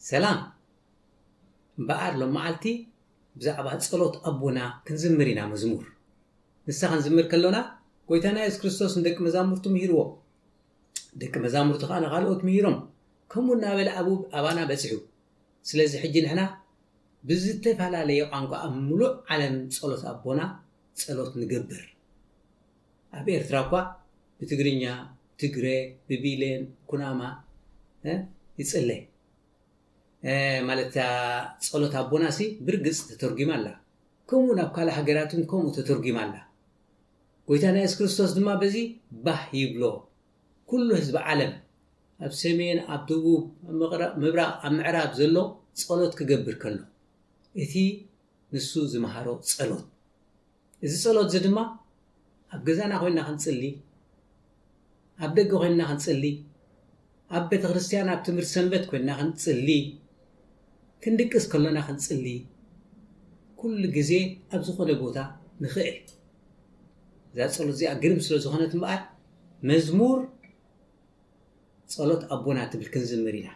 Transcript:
ሰላም። እምበኣር ሎም መዓልቲ ብዛዕባ ጸሎት ኣቦና ክንዝምር ኢና። መዝሙር ንሳ ክንዝምር ከሎና፣ ጎይታና የሱስ ክርስቶስ ንደቂ መዛሙርቱ ምሂርዎ፣ ደቂ መዛሙርቱ ከኣ ንኻልኦት ምሂሮም፣ ከምኡ እናበለ ኣብ ኣባና በጺሑ። ስለዚ ሕጂ ንሕና ብዝተፈላለየ ቋንቋ ኣብ ምሉእ ዓለም ጸሎት ኣቦና ጸሎት ንገብር። ኣብ ኤርትራ እኳ ብትግርኛ፣ ትግረ፣ ብቢሌን፣ ኩናማ ይጽለ። ማለት ጸሎት ኣቦናሲ ብርግጽ ተተርጒማ ኣላ። ከምኡ ናብ ካልእ ሃገራትን ከምኡ ተተርጒማ ኣላ። ጎይታና የሱስ ክርስቶስ ድማ በዚ ባህ ይብሎ። ኩሉ ህዝቢ ዓለም ኣብ ሰሜን፣ ኣብ ደቡብ፣ ኣብ ምብራቕ፣ ኣብ ምዕራብ ዘሎ ጸሎት ክገብር ከሎ እቲ ንሱ ዝመሃሮ ጸሎት። እዚ ጸሎት እዚ ድማ ኣብ ገዛና ኮይንና ክንጽሊ፣ ኣብ ደገ ኮይንና ክንጽሊ፣ ኣብ ቤተ ክርስቲያን ኣብ ትምህርቲ ሰንበት ኮይንና ክንጽሊ፣ ክንድቅስ ከሎና ክንጽሊ፣ ኩሉ ግዜ ኣብ ዝኾነ ቦታ ንኽእል። እዛ ጸሎት እዚኣ ግርም ስለ ዝኾነት እምበኣር መዝሙር ጸሎት ኣቦና ትብል ክንዝምር ኢና።